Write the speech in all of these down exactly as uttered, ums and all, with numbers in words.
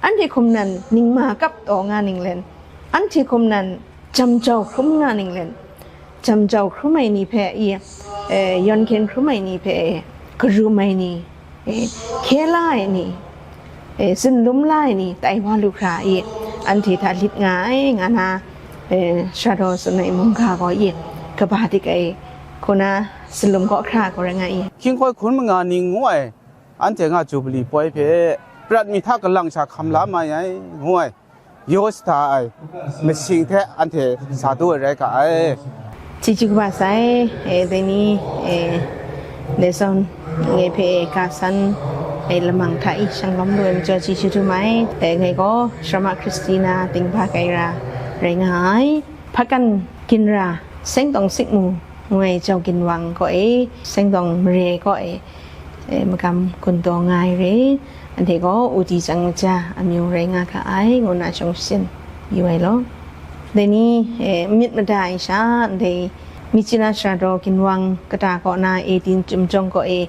Anhte hkum nan ningma kap taw nga ninglen, anhte hkum nan jam jau hkrum nga ninglen, jam jau hkrum ai ni hpe i, e, yawn hkyen hkrum ai ni hpe, e, karum ai ni, e, hkye la ai ni, e, zunlum la ai ni tai wa lu hkra i, anhte hta lit nga ai, nga na, e, Sara daw tsun ai mungga gaw i, kaba dik ai, hku na, zunlum kaw hkra gaw rai nga i. Hkying hkoi hkun manga ning ngu ai, anhte nga Jubili poi hpe prat mi hta kalang sha hkam la mai ai, ngu ai, yaw shada ai, masing hte anhte sa du ai rai ga ai. Chyeju kaba sai, e, dai ni, e, dai zawn, ngai hpe ga san ai lamang hta i shanglawm lu ai majaw chyeju dum ai. E, ngai gaw Sharama Christina Dingba Kaira rai nga ai. Hpakan ginra, Sengtawng Sikmu ngu ai jau ginwang kaw e, Sengtawng mare kaw e, e, magam gun taw nga ai re, anhte gaw Udi Chyang Maja amyu rai nga ga ai, ngu na shawng shasin yu ai law. Dai ni, e, myit mada ai sha, ndai Myitkyina Sara daw ginwang kata kaw na, eighteen Chumjawng kaw e,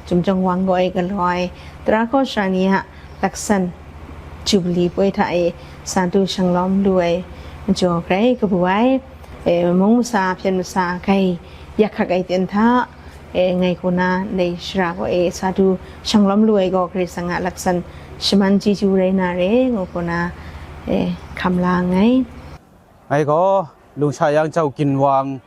Chumjawng wang kaw e galaw ai, tara hkaw sara ni a laksan Jubili poi hta e sa du shanglawm lu ai majaw grai kabu ai, e, mung masa, hpyen masa, grai yak hkak ai ten hta, e, ngai hku na ndai shara kaw e sa du shanglawm lu ai gaw Karai Kasang a laksan shaman chyeju rai na re, ngu hku na, e, hkam la nngai. Ngai gaw Lungsha Yang Jau Ginwang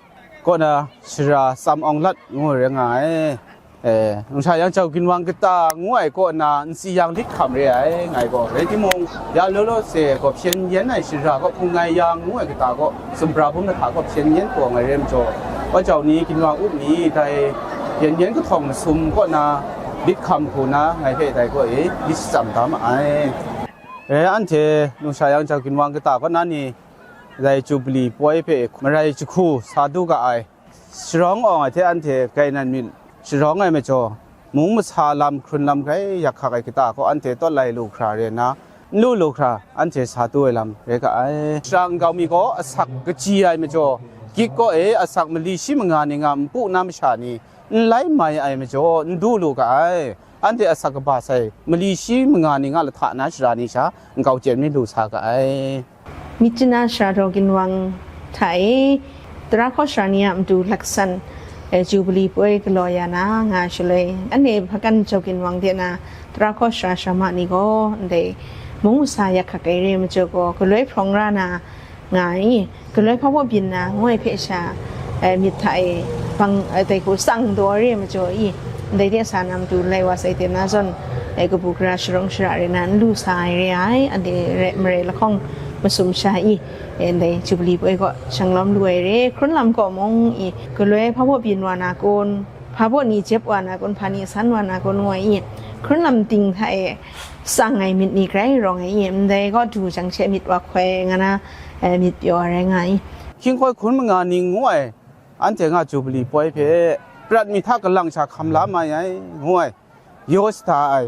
kaw na shara Tsam Awng Lat ngu ai rai nga ai. E, Lungsha Yang Jau Ginwang kata ngu ai kaw na nsi yang lit hkam re ai, ngai gaw. Rai timung, ya law law se gaw hpyen yen ai shara kaw hpung ngai yang ngu ai kata kaw, sumra bum lahka kaw hpyen yen taw ngai re majaw, wa jau ni, ginwang up ni, dai hpyen yen kahtawng masum kaw na lit hkam hku na ngai hpe dai kaw e lit shatsam da ma ai. E, anhte Lungsha Yang Jau Ginwang kata kaw na ni, dai Jubili poi hpe marai jahku sa du ga ai. Sharawng awng ai hte anhte grai nan myit sharawng ai majaw, mung masa lam hkrun lam grai yak hkak ai kata kaw anhte tawt lai lu hkra re nna, n lu lu hkra anhte sa du ai lam rai ga ai. Shara nkau mi gaw asak kaji ai majaw, gyit kaw e asak mali shi manga ning a npu na masha ni n lai mai ai majaw, n du lu ga ai. Anhte asak kaba sai mali shi manga ning a lahta na shara ni sha nkau chyen mi lu sa ga ai. Myitkyina Sara daw ginwang hta e, tara hkaw sara ni a matu laksan, e, Jubili poi galaw ya na nga shaloi, anhte hpakan jau ginwang de na tara hkaw sara sharama ni gaw ndai mung masa yak hkak ai re majaw gaw, galoi hprawng ra na nga ai, galoi hpa baw byin na ngu ai hpe sha, e, myit hta e bang, e, dai hku tsang daw ai re majaw i, ndai de sa na matu lai wa sai ten na zawn, e, kabu gara sharawng shara re na n lu sa ai re ai, anhte re, mare lahkawng masum sha i, e, ndai Jubili poi kaw shanglawm lu ai re, hkrun lam kaw mung i, galoi hpa baw byin wa na kun, hpa baw ni jep wa na kun, hpa ni san wa na kun ngu ai i, hkrun lam ting hta e tsang ai myit ni grai rawng ai i, ndai kaw du jang she myit wa hkoi nga na, e, myit pyaw ai rai nga i. Hkying hkoi hkun manga ning ngu ai, anhte nga Jubili poi hpe prat mi hta kalang sha hkam la mai ai, ngu ai, yaw shada ai,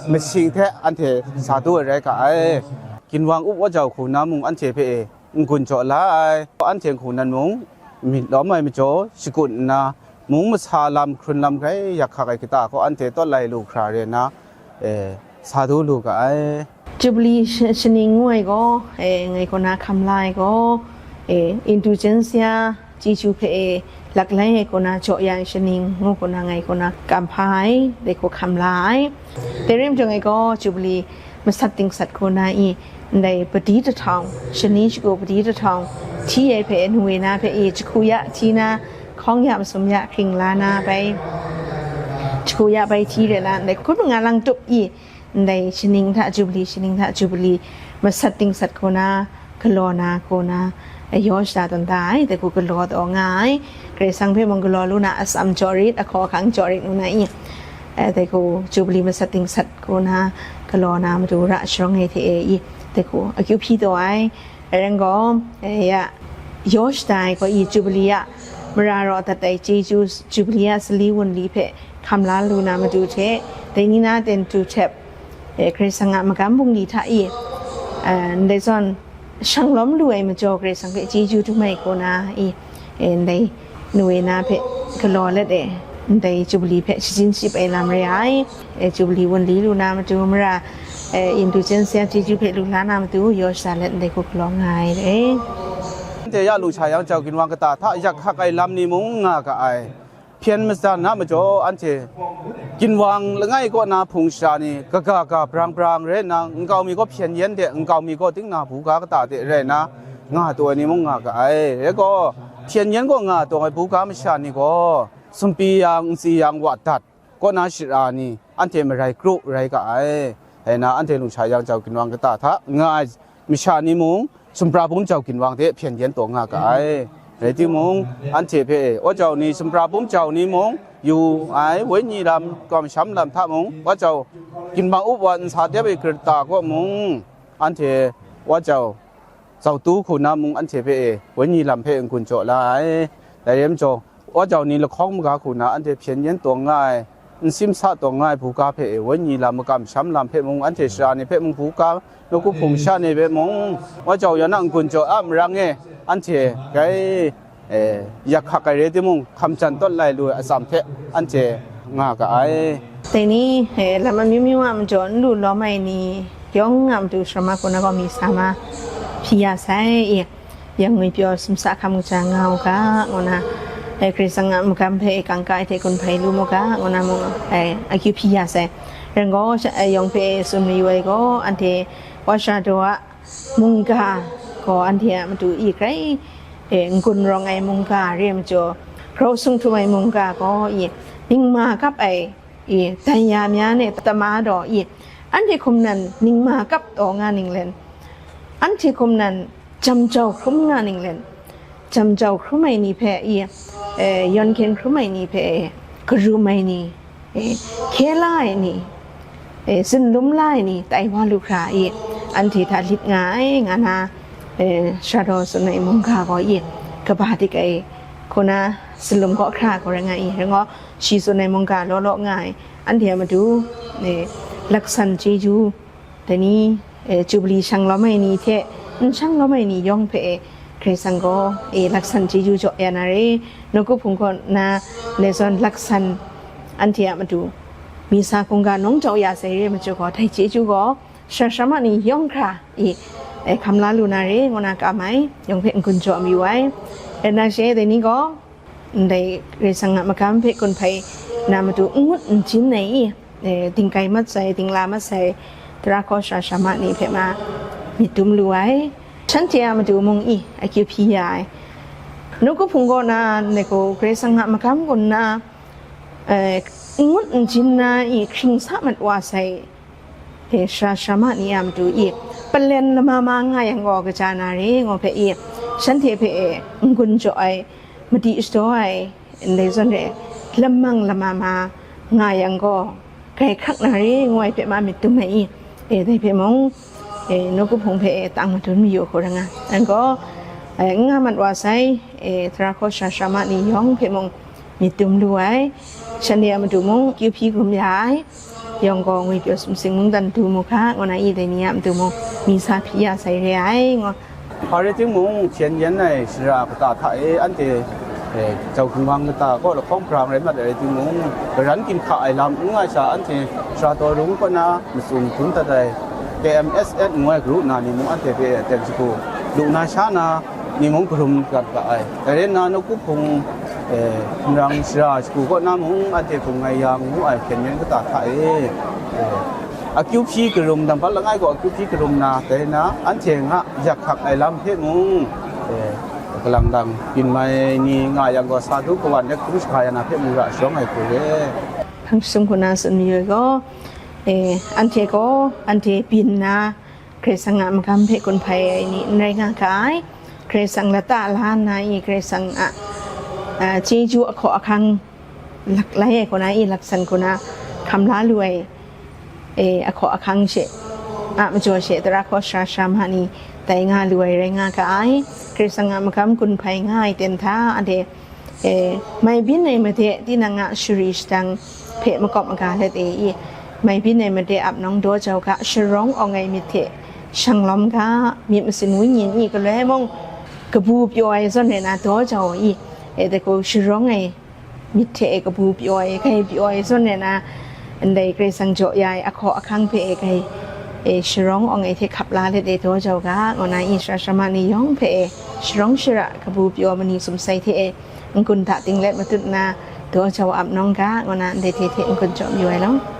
masing hte anhte sa du ai rai ga ai. Ginwang up wa jau hku na mung anhte hpe e n-gun jaw la ai. Anhte hku nan mung myit lawm ai majaw, shakut nna, mung masa lam hkrun lam grai yak hkak ai kata kaw anhte tawt lai lu hkra re nna, e, sa du lu ga ai. Jubili sh-, shaning ngu ai gaw, e, ngai kaw na hkam la ai gaw, e, Indulgensia chyeju hpe e laklai ai kaw na jaw ya ai shaning ngu kaw na ngai kaw na kam hpa ai, dai hku hkam la ai. Dai rai majaw ngai gaw Jubili masat dingsat kaw na i, ndai padi dahtawng, shani shagu padi dahtawng, hti ai hpe nu e na hpe i, jahku ya hti na, hkawng ya masum ya hkring la na bai, jahku ya bai hti re na, ndai hkun manga lang tup i, ndai shaning hta Jubili, shaning hta Jubili, masat dingsat kaw na, galaw na, kaw na, yaw shada tawn da ai, dai hku galaw taw nga ai. Karai Kasang hpe mung galaw lu na, atsam jaw rit, ahkaw ahkang jaw rit ngu na i, e, dai hku Jubili masat dingsat kaw na, galaw na matu ra sharawng ai hte e i, dai hku akyu hpyi taw ai. Rai yang gaw, e, ya, yaw shada ai gaw i Jubili a mara raw dat ai chyeju, Jubili a sali wunli hpe hkam la lu na matu hte, dai ni na ten tu htep, e, Karai Kasang a magam bungli hta i, e, ndai zawn shanglawm lu ai majaw Karai Kasang hpe chyeju dum ai kaw na i, e, ndai nu e na hpe galaw let e, ndai Jubili hpe shajin shayip ai lam re ai, e, Jubili wunli lu na matu mara E, indulgence chyeju hpe lu la na matu, yaw sha let ndai hku galaw nga ai re. Anhte ya lu sha yang jau ginwang kata hta yak hkak ai lam ni mung nga ga ai. Hpyen matsan na majaw, anhte ginwang langai kaw na hpung sha ni kaga ga brang brang rai nna, nkau mi gaw hpyen yen de, nkau mi gaw ting na buga kata de rai nna, nga taw ai ni mung nga ga ai. Rai gaw, hpyen yen gaw nga taw ai buga masha ni gaw, sumpi yang, ntsi yang, wa dat kaw na shara ni, anhte marai kru rai ga ai. Dai na anhte lu sha yang jau ginwang kata hta nga ai masha ni mung, sumhpra bum jau ginwang hte hpyen yen taw nga ga ai. Rai timung, anhte hpe, wa jau ni, sumhpra bum jau ni mung, yu ai, wenyi lam, kamsham lam hta mung, wa jau, ginwang up wa nsa dep ai kata kaw mung, anhte, wa jau, zau tu hku na mung, anhte hpe, wenyi lam hpe n-gun jaw la ai. Dai rai majaw, wa jau ni lahkawng maga hku na anhte hpyen yen taw nga ai, nsim sa taw nga ai buga hpe e, wenyi lam, makam sham lam hpe mung, anhte sara ni hpe mung buga, nawku hpung sha ni hpe mung, wa jau yan a n-gun jaw a marang e, anhte gai, e, yak hkak ai rai timung, hkam jan tawt lai lu ai atsam hte anhte nga ga ai. Dai ni, e, lam amyu myu a majaw n lu lawm ai ni yawng a matu sharama kaw na gaw mi sa ma hpyi ya sai, e. Yang ngwi pyaw sumsa hkam kaja nga u ga, ngu na, e, Karai Kasang a magam hpe kangka ai hte gun hpai lu mu ga, ngu na mung, e, akyu hpyi ya sai. Rai gaw, sha-, e, yawng hpe tsun mayu ai gaw, anhte wa sha daw a mungga gaw anhte a matu i grai, e, n-gun rawng ai mungga re ai majaw, grau sung htum ai mungga gaw i ningma kap ai, i, dai ya mya ne tama daw i, anhte hkum nan ningma kap taw nga ninglen, anhte hkum nan jam jau hkrum nga ninglen, jam jau hkrum ai ni hpe i, e, yawn hkyen hkrum ai ni hpe, e, karum ai ni, e, hkye la ai ni, e, zinlum la ai ni tai wa lu hkra i, anhte hta lit nga ai nga na, e, sara daw tsun ai mungga gaw i, kaba dik ai hku na, salum kaw hkra gaw rai nga i, rai gaw, shi tsun ai mungga law law nga ai, anhte a matu, e, laksan chyeju, dai ni, e, Jubili shang lawm ai ni hte n shang lawm ai ni yawng hpe, e, Karai Kasang gaw, e, laksan chyeju jaw ya na re, nawku hpung kaw na, ndai zawn laksan anhte a matu, mi sa hkungga nawng jau ya sai re ai majaw gaw, dai chyeju gaw, sara sara ma ni yawng hkra i, e, hkam la lu na re, ngu na kam ai, yawng hpe n-gun jaw mayu ai. E, na she dai ni gaw, ndai Karai Kasang a magam hpe gun hpai na matu n ngut n jin ai i, e, dingkai mat sai, dingla mat sai, tara hkaw sara sara ma ni hpe ma myit dum lu ai. Shanhte a matu mung i, akyu hpyi ya ai. Nawku hpung kaw na, ndai gaw Karai Kasang a magam gun na, e, n ngut n jin na i, hkring sa mat wa sai, e, sara sara ma ni a matu i, palen lama ma nga yang gaw kaja na re, ngu hpe i, shanhte hpe e, n-gun jaw ai, madi shadaw ai, ndai zawn re, lam mang lama ma nga yang gaw, grai hkrak na re, ngu ai hpe ma myit dum ai i, e, dai hpe mung, e, nawku hpung hpe e, tang madun mayu hku rai nga. Nang gaw, e, n nga mat wa sai, e, tara hkaw sara sara ma ni yawng hpe mung myit dum lu ai, shanhte a matu mung akyu hpyi hkrum ya ai, yawng gaw ngwi pyaw sumsing mungdan du mu ga, ngu na i dai ni a matu mung mi sa hpyi ya sai re ai, ngu. Hpa rai timung, hpyen yen ai shara kata hta e anhte, e, jau ginwang kata kaw lahkawng hprang rai mat ai rai timung, karan ginhka ai lam n nga sha anhte Sara Taw Rung kaw na matsun dun dat ai K M S N ngu ai garu na ni mung anhte hpe aten shagu lu na sha na, ni mung karum gat ga ai. Dai rai nna, nawku hpung, e, hpunrang shara shagu kaw na mung, anhte hpung ngai ya ngu ai hpyen yen kata hta e, e, akyu hpyi karum, dampal langai gaw akyu hpyi karum na, dai na, anhte nga yak hkak ai lam hpe mung, e, galang dang byin mai ni nga yang gaw, sa du kawan let hkrum shaga ya na hpe mung ra sharawng ai hku re. Hpang jahtum hku na tsun mayu ai gaw, e, anhte gaw, anhte byin na, Karai Kasang a magam hpe gun hpai ai ni n rai nga ga ai. Karai Kasang lata la nna i, Karai Kasang a, a, chyeju ahkaw ahkang laklai ai kaw na i, laksan kaw na hkam la lu ai, e, ahkaw ahkang she, a majaw she, tara hkaw sara sara ma ni tai nga lu ai rai nga ga ai. Karai Kasang a magam gun hpai nga ai ten hta, anhte, e, mai byin ai made, tinang a shari shadang hpe makawp maga let e i, mai byin ai made ap nawng daw jau ga, sharawng awng ai myit hte shang lawm ga, myit masin wunyin i galoi mung, kabu pyaw ai zawn rai na daw jau i, e, dai gaw sharawng ai myit hte e kabu pyaw ai, gai pyaw ai zawn rai na, ndai Karai Kasang jaw ya ai ahkaw ahkang hpe e gai e, sharawng awng e hte hkap la let e daw jau ga, ngu na, Israel sara ni yawng hpe e, sharawng shara kabu pyaw mani sumsai hte e, n-gun da ting let matut nna, daw jau ap nawng ga, ngu na, ndai hte hte n-gun jaw mayu ai law.